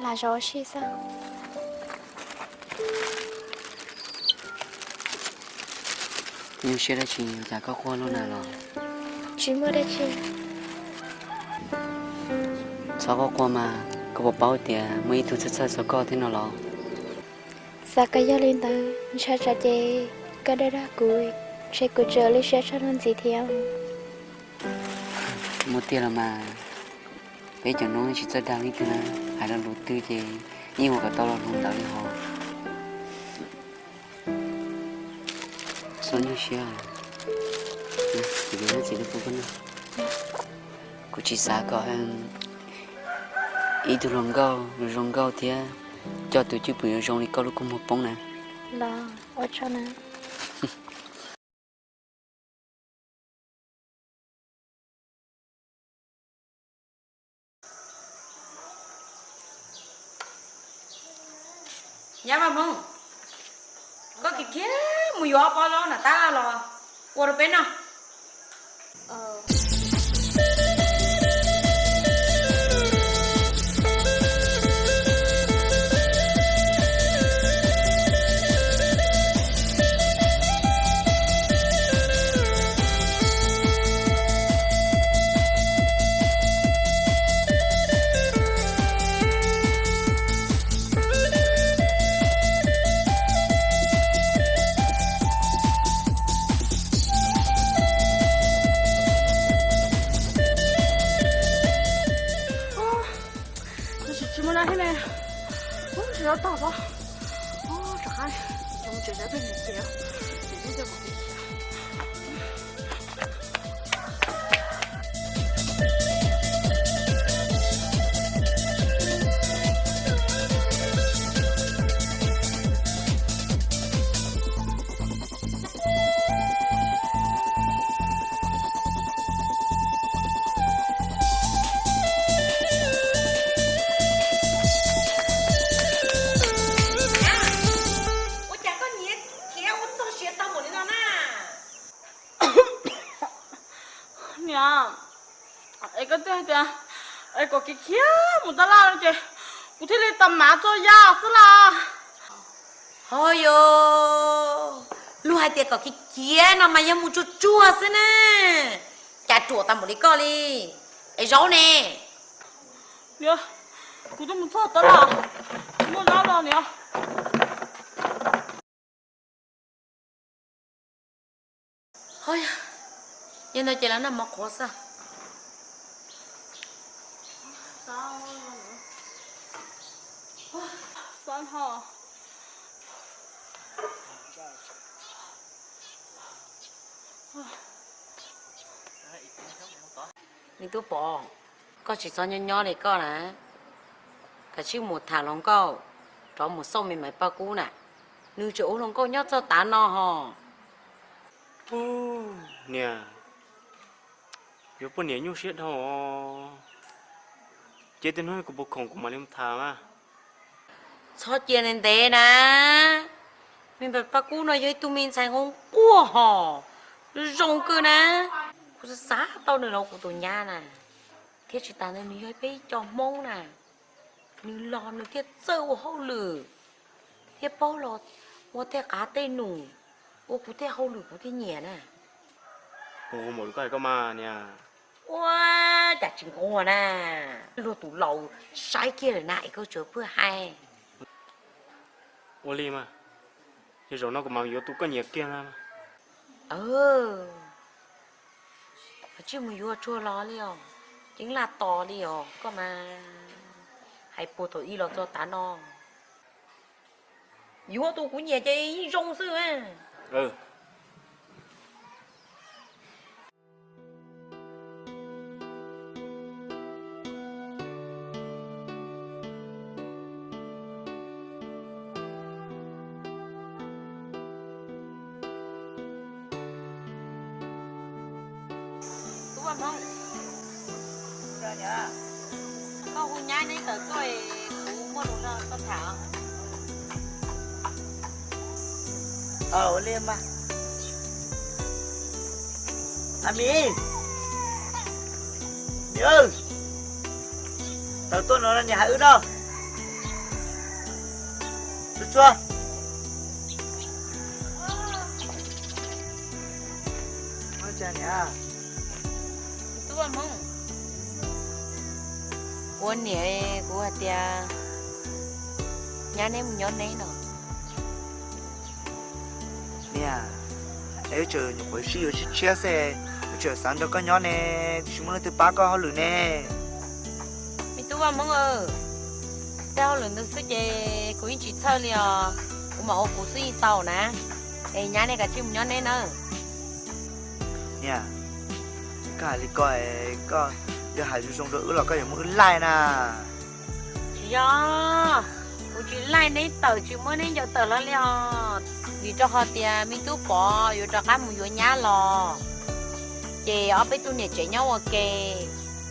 Lam zov ua si xwb. Nyuaj siab dab tsi, cas koj quaj luaj na los? Tsis muaj dab tsi. Txhob quaj quaj mas, koj puas paub tias muaj ib tug txhawj txhawj xyuas koj thiab no los? Xav kom yog li ntawd, ntshai tsam ces koj dag dag kuv, ntshe kuv tseem ua lub siab tshaj no ntxiv thiab. Muaj tiag los mas, peb cov Hmoob tsis txawj dag leej twg na, hais lo lus twg ces yeej ua kom tau lo lus ntawd li hos. Txhob nyuaj siab, kuv yuav muab txiv lub kua koj noj. Kuv tsis xav kom ib tug hluas nkauj zoo nkauj thiab coj tus cwj pwm zoo zoo li koj lub kua muag poob na. Los ua tsaug na. Nyab Vaj Hmoob, koj kiv kiag mus yuav ob pob zaub nram tab laj los ua rau peb noj. Tsis muaj dab thiab ne. Ub, tsis tau tag pob. Ub, rov qab, rov mus tsev, tsev pheej nim cia, ces twb coj kuv cia. Ua cas koj nyiav khiav ua txog siav tau npaum li no na? Niam, es koj twb hais tias es kom kiv khiav mus tab laj no ces kuv thiaj li tau mav txoj yaj xwb las. Ho yog, luag hais tias kom kiv khiav no mas yog mus tsuag tsuag xwb na, cas ruam tau npaum li koj li. Es zaub ne? Niam, kuv twb mus txog tab laj, tsis muaj zaub los niam. Ho yog, yog ntawd ces los noj mov qhuav xwb. Me tub Pov, koj tsis txhob nyob nyob li koj na, kav tsij mus tham hluas nkauj, rov mus xauj me Maiv Paj Kub na, nws tseem ua hluas nkauj nyob txog tav no hos. Niam, yuav poj niam nyuaj siab dhau os. Cia tej hnub kuv puas khoom kuv mam li mus tham mas. Txhob cia ntev ntev na, me Maiv Paj Kub no yog ib tug me ntxhais nquag nquag hos, zoo kawg na. Kuv xav xav tau nws los ua kuv tus nyab na, thiab tsis tas ntawd nws yog peb ib co Hmoob na, nws los nws thiaj txawj ua hauj lwm, thiaj paub los ua tej qav tej num, ua kuv tej hauj lwm kuv thiaj nyiam na. Nquag npaum li koj hais koj mas niam. Ua cas tsis nquag na, luag tus laus saib kiag lawm na es koj tseem pheej hais. Ua li mas, yog zaum no kuv mam yuav tus koj nyiam kiag na. Kav tsij mus yuav tsuag los li os, ceeb laj tos li os koj mas. Hais puag thaum ub los txog tav no, yuav tus kuv nyiam ces yeej zoo xwb. Tub Vaj Hmoob, koj hu nyab neb tawm tuaj, kuv muaj lus nrog koj tham. Ua li mas. A mi, mi, tawm tuaj no niam hais wb no. Tsuag. Ua niam, kuv hais tias nyab neb mus nyob neb no. Niam, es wb tseem nyuam qhuav sib yuav tshiab tshiab xwb, wb tseem xav nrog koj nyob ne, twb tsis muaj leej twg pab koj hauj lwm ne. Me tub Vaj Hmoob, tej hauj lwm ntawd xwb ces kuv yeej tsis txhawj li os, kuv mam ua kuv xwb yeej tau na. Es nyab neb kav tsij mus nyob neb nawb. Niam, koj hais li ko, koj yog hais zoo zoo rau wb los koj yuav muab wb laij na. Tsis yog, kuv tsis laij neb tawm tsis muab neb ncaws tawm hlo li os. Vim rau qhov tias me tub Pov yuav rov qab mus yuav nyab los, ces ob peb tug niam tsev nyob ua ke,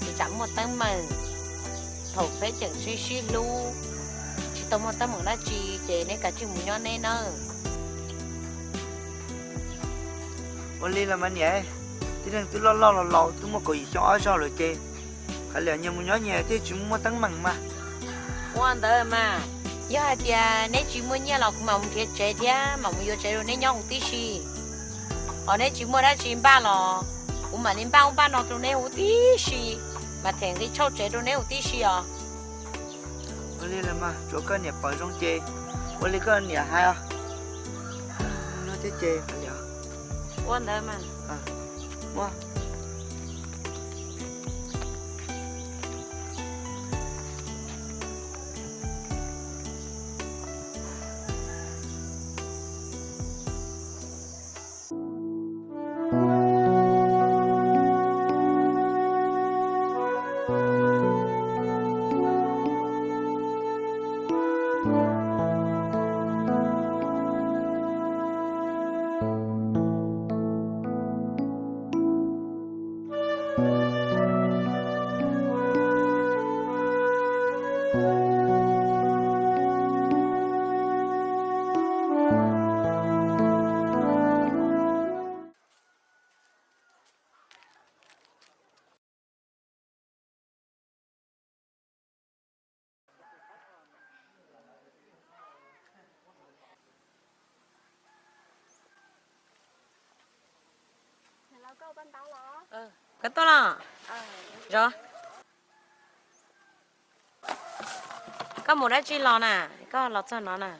ces tsam muaj teeb meem. Thaum peb tseem sib sib hlub, tsis tau muaj teeb meem dab tsi, ces neb kav tsij mus nyob neb nawb. Ua li los mas niam, tib neeg twb loj loj los laus twb muaj kaum yim xyoo ob zaug lawm ces, hais li nyias mus nyob nyias thiaj tsis muaj teeb meem mas. Ua ntawd mas, yog hais tias neb tsis muaj nyiaj los kuv mam mus nrhiav tsev thiab mam mus yuav tsev rau neb nyob huv tib si. Hos neb tsis muaj dab tsi npaj los kuv mam li npaj ub npaj no rau neb huv tib si, mam them nqi tshauj tsev rau neb huv tib si os. Ua li los mas tsuav koj niam pom zoo ces ua li koj niam hais os. Nyob thiab ces ua ntawd mas. Koj tuaj los? Zov. Koj mus dab tsi los na? Koj los txog no na?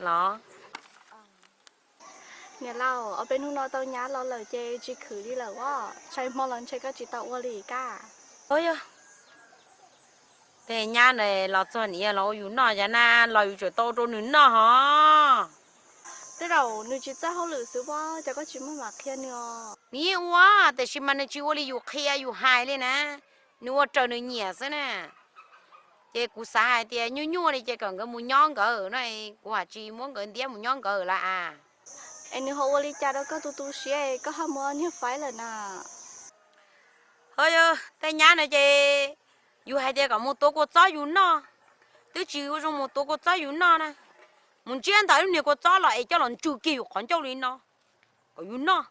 Los. Niam laus, ob peb hnub no tau nyab los lawm ces tsis khwv li lawm os. Ntshai hmo los ntshai koj tsis tau ua li kab. Yog, tej nyab na los txog niam los ua yus noj, yog na los yus tseem tau rau nws noj hos. Tej zaum nws tsis txawj hauj lwm xwb pob, cas koj tsis muaj mam qhia nws os? Nws yeej ua, tiam sis mas nws tsis ua li yus qhia yus hais li na. Nws ua raws nws nyiam xwb na. Ces kuv xav hais tias nyuaj nyuaj li ces kom nkawd mus nyob nkawd no, kuv haj tsis muab nkawd ntiab mus nyob nkawd lawm as. Es nws ho ua li cas rau koj tu tu siab koj ho muab niag faib lawm na? Ho yog tej nyab no ces yus hais tias kom mus tuav kua txob yus noj, twb tsis ua zoo mus tuav kua txob yus noj na. Mus ntsiab ntawm lub niag kua txob los es coj los ntswg kiag yus qhov ncauj li no kom yus noj.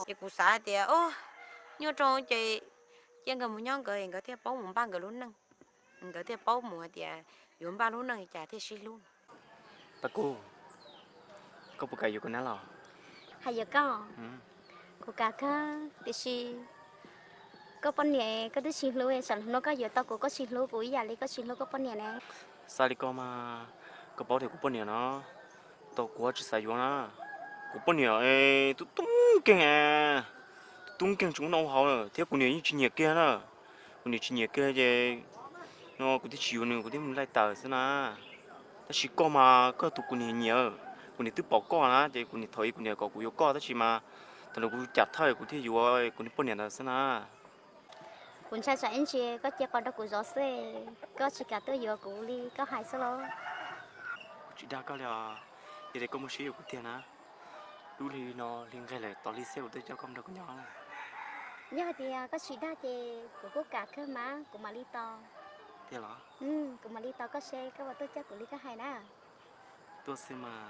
Ces kuv xav hais tias, o, nyuaj rau ces cia nkawd mus nyob nkawd es nkawd thiaj paub mus npaj nkawd lub neej, nkawd thiaj paub mus hais tias yuav npaj lub neej li cas thiaj sib hlub. Paj Kub, koj puas kam yuav kuv nab los? Hais yuav koj, kuv kam kawg, tiam sis koj poj niam koj twb tsis hlub, tsam no koj yuav tau kuv koj tsis hlub kuv ib yam li koj tsis hlub koj poj niam ne. Xav li koj mas, koj paub tias kuv poj niam no, tau kuv tsis xav yuav na. Kuv poj niam tub tub nkeeg, tub tub nkeeg tsis muaj noj ua haus thiab kuv niam yeej tsis nyiam kiag na. Kuv niam tsis nyiam kiag ces no kuv thiaj tsis yuav nws, kuv thiaj mus laij tawm xwb na. Tab sis koj mas koj tus kuv niam nyiam, kuv niam twb pom koj na ces kuv niam thov kuv niam kom kuv yuav koj tab sis mas thaum ntawd kuv cam thawj kuv thiaj yuav kuv niag poj niam ntawd xwb na. Kuv ntshai tsam ib ntsis koj cia qhov rau kuv zov xwb, koj tsis kam tuaj yuav kuv li koj hais xwb los? Kuv tsis dag koj li os, yog li koj muaj siab yuav kuv tiag na, lub hli no hli nqeg lawm tos hli xiab kuv tuaj coj koj nrog kuv nyob. Yog hais tias koj tsis dag ces kuv kuj kam kawg mas kuv mam li tos. Tiag los? Kuv mam li tos koj seb koj puas tuaj coj kuv li koj hais na. Tuaj xwb mas,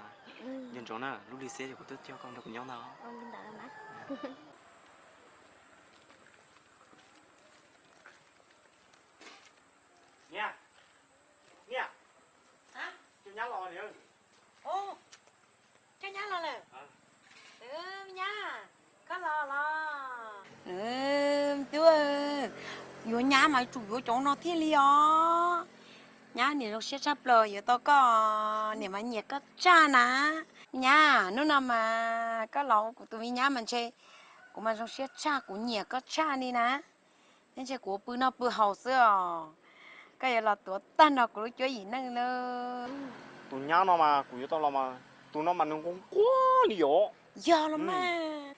nco ntsoov na, lub hli xiab yog kuv tuaj coj koj nrog kuv nyob ntag. Niam, Niam, coj nyab los niam. Coj nyab los lawm. Nyab, koj los los. Tub, yuav nyab mas tsum yuav cov no thiaj li os. Nyab niam zoo siab tshaj plaws yuav tau koj, niam mas nyiam koj tshaj na. Nyab, hnub no mas koj los ua kuv tus me nyab mas ntshe kuv mas zoo siab tshaj, kuv nyiam koj tshaj li na. Thiab ntshe kuv pw noj pw haus xwb os, koj yuav los tuav tag nrho kuv lub cuab yim neej lawm. Tus nyab no mas kuv yuav tau los mas, tus no mas nws nquag nquag li os. Yog los mas.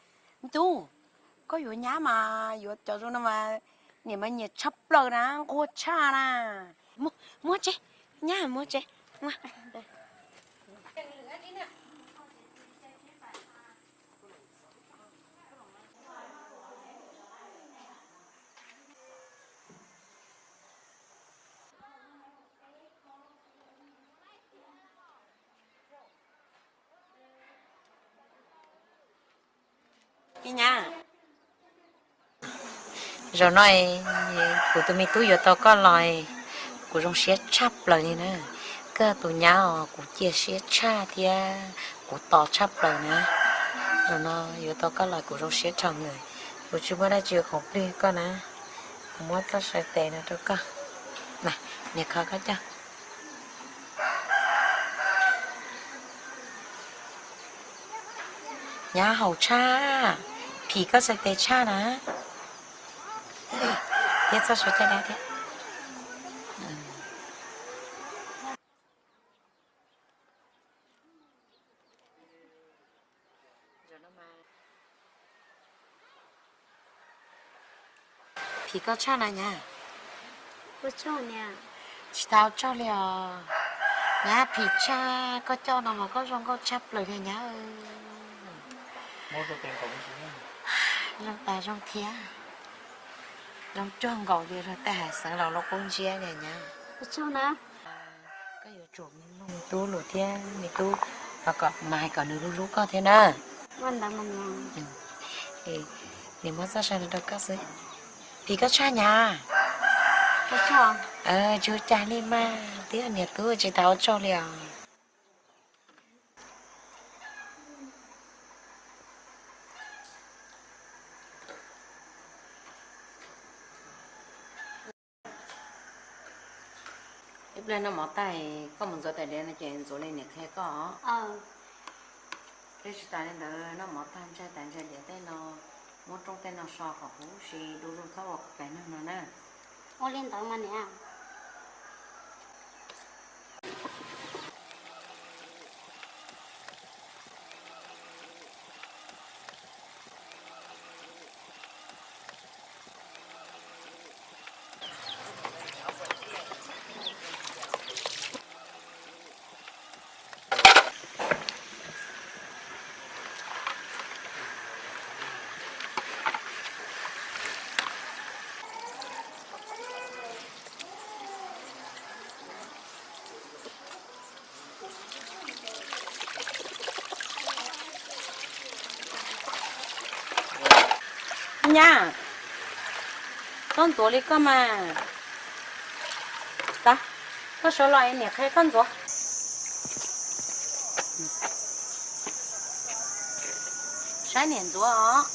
Tub, koj yuav nyab mas yuav cov zoo no mas niam mas nyiam tshaj plaws na, nquag tshaj na. Muab tsev, nyab muab tsev. Nyab, zaum no kuv tus me tub yuav tau koj los, kuv zoo siab tshaj plaws li na. Koj tus nyab os kuv cia siab tshaj thiab kuv tos tshaj plaws na. Zaum no yuav tau koj los kuv zoo siab tshaj nws. Kuv tsis muaj dab tsi khoom plig koj na. Kuv muab txoj sai tes no rau koj. Niam kho koj coj. Nyab haum tshaj, phim koj sai tes tshaj na. Thiab txoj sai caj dab thiab. Phim koj tshaj na nyab. Tsis tau tsaug li os. Nyab, phim tshaj, koj coj no mas koj zoo nkauj tshaj plaws li nyab. Zoo tas zoo thiab. Zoo cuag nkaus li luag tej hais xeev laus lub qub ntsiab li nyab. Koj yuav tsum mloog me tub lus thiab, me tub los kom mas hais kom nws hlub hlub koj thiab na. Nws muab txoj sai no rau koj xwb. Phim koj tshaj nyab. Tsis ua cas li mas, twb yog niam tub, tsis tau ua tsaug li os. Ib pliag noj mov tag koj mus ntxuav tais diav no ces ntxuav li niam qhia koj. Thiab tsis tas li ntawd noj mov tag ntsaig tais ntsaig diav tej no, muab rooj tej no so kom huv si, du lug txhob ua qas qas neeg no na. Ua li ntawd mas niam. Nyab, koj ntxuav li koj mas. Koj sawv los niam qhia koj ntxuav. Saib niam ntxuav os.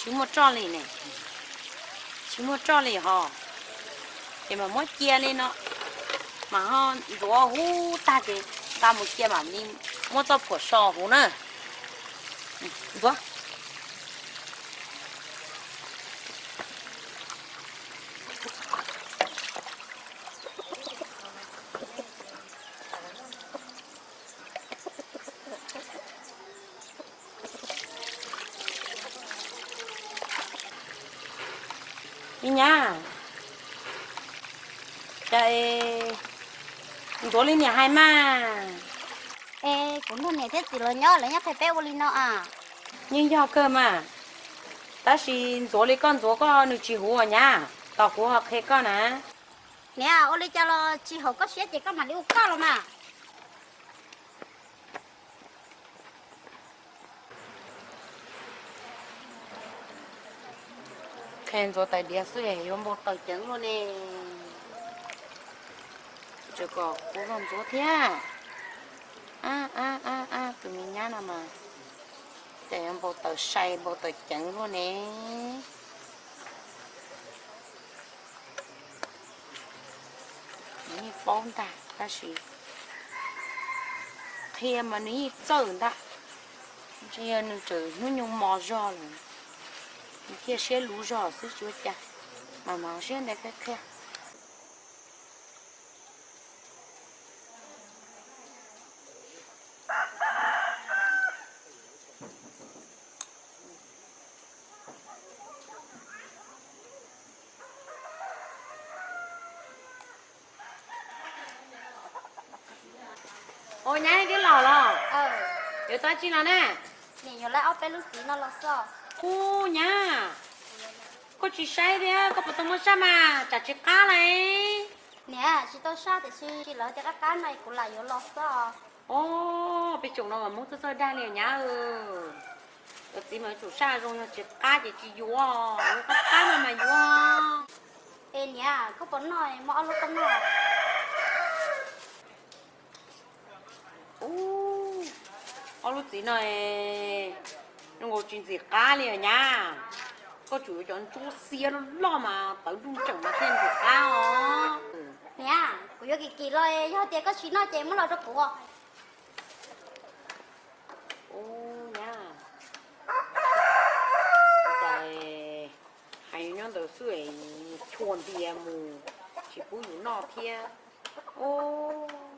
Tsis muaj roj li ne, tsis muaj roj li hos. Ces mas muab cia li no, mas ho ntxuav huv tag ces nqa mus cia mam li muab txoj phuam so huv na. Ntxuav. Me nyab, cas ntxuav li niam hais mas. Es kuv nrog niam thiab txiv lawv nyob, lawv nyob qhia peb ua li no a. Yeej yog kawg mas, tab sis ntxuav li koj ntxuav koj nws tsis huv nyab. Tos kuv ho qhia koj na. Niam, ua li cas los tsis haum koj siab ces koj mam li ua koj los mas. Qhia ntxuav tais diav xwb yuav npau taws ceev luaj ne. Tseem kom kuv los ntxuav thiab. A a a a, tus me nyab no mas cas yuav npau taws sai npau taws ceev luaj ne. Nws yeej paub ntag tab sis qhia mas nws yeej txawj ntag. Ntshe yog nws tseem hnub nyoog mos zog lawm, nws thiaj siab luv zog xwb tsis ua cas. Mas mas siab ntev qhia qhia. Ua nyab twb los los, yuav tau dab tsi no na? Niam yuav laib ob peb lub txiv no los xwb. Ub nyab, koj tsis saib thiab koj puas tau muab saj mas tsam tsis qab lawm? Niam, tsis tau saj tiam sis lawv tias qab qab no kuv lam yuav los xwb. Ob peb tsoom no mas muab txawj txawj dag li nyab. Cov txiv mas yuav tsum saj zoo, yog tsis qab ces tsis yuav, yuav qab qab no mas yuav. Es niam, koj puas noj, muab ob lub koj noj. Ub, ob lub txiv no zoo nkaus tsis ntxim qab li nyab. Koj tsum yuav cov ntsuab xiab loj loj mas tawv nruj tseem mas thiaj ntxim qab os. Niam, kuv yuav kim kim los yog tias koj tsis noj ces muab los rau kuv. Ub nyab, cas hais nyob ntawd xwb, chua ntias mus tsis pub yus noj thiab. Ub.